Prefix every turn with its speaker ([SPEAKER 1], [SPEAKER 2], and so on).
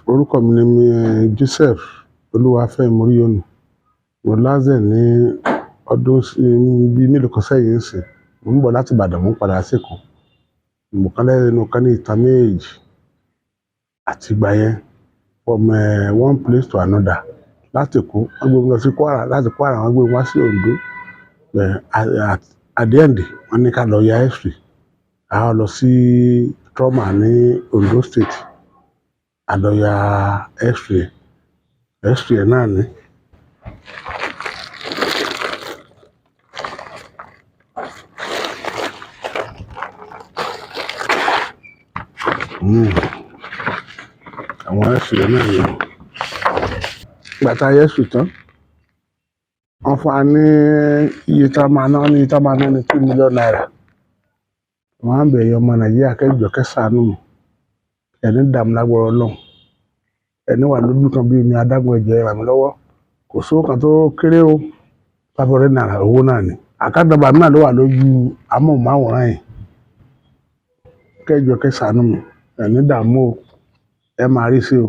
[SPEAKER 1] Orúkọ mi ni Joseph Olúwafẹ́mi Moríyọ̀nù. Mo lásẹ̀ ní ọdún bíi mélòó kan sẹ́yìn ń sìn. Mo ń bọ̀ láti Ìbàdàn, mo ń padà sí Èkó. Mo kán lẹ́nu kan ní ìta méjì àti ìgbà yẹn from one place to another. Láti Èkó, wọ́n gbé mi lọ sí Kwara, láti Kwara wọ́n gbé mi wá sí Ondo. At the end, wọ́n ní ká lọ ya X-ray. A wá lọ sí trauma ní Ondo State. A lọ ya X-ray. X-ray náà ni. Àwọn X-ray náà ni. Ìgbà tá a ya X-ray tán, wọ́n fún wa ní iye tá a máa ná, ní iye tá a máa ná ní ₦2 million. Wọ́n á bẹ̀ ẹ̀yin ọmọ Nàìjíríà kẹ́ jọ̀ọ́ kẹ́ ṣàánú mi. Ẹ ní dààmú lágbára Ọlọ́run. Ẹ ní wà lójú kan bí omi adágún, ẹ jọ̀ọ́ ẹ ràn mí lọ́wọ́. Kò sówó kan tó kéré o. ₦500 owó náà ni. Account number mi náà ló wà lójú amóhùnmáwòrán yìí. Kẹ́ jọ̀ọ́ kẹ́ ṣàánú mi. Ẹ ní dààmú o. Ẹ máa rí sí o.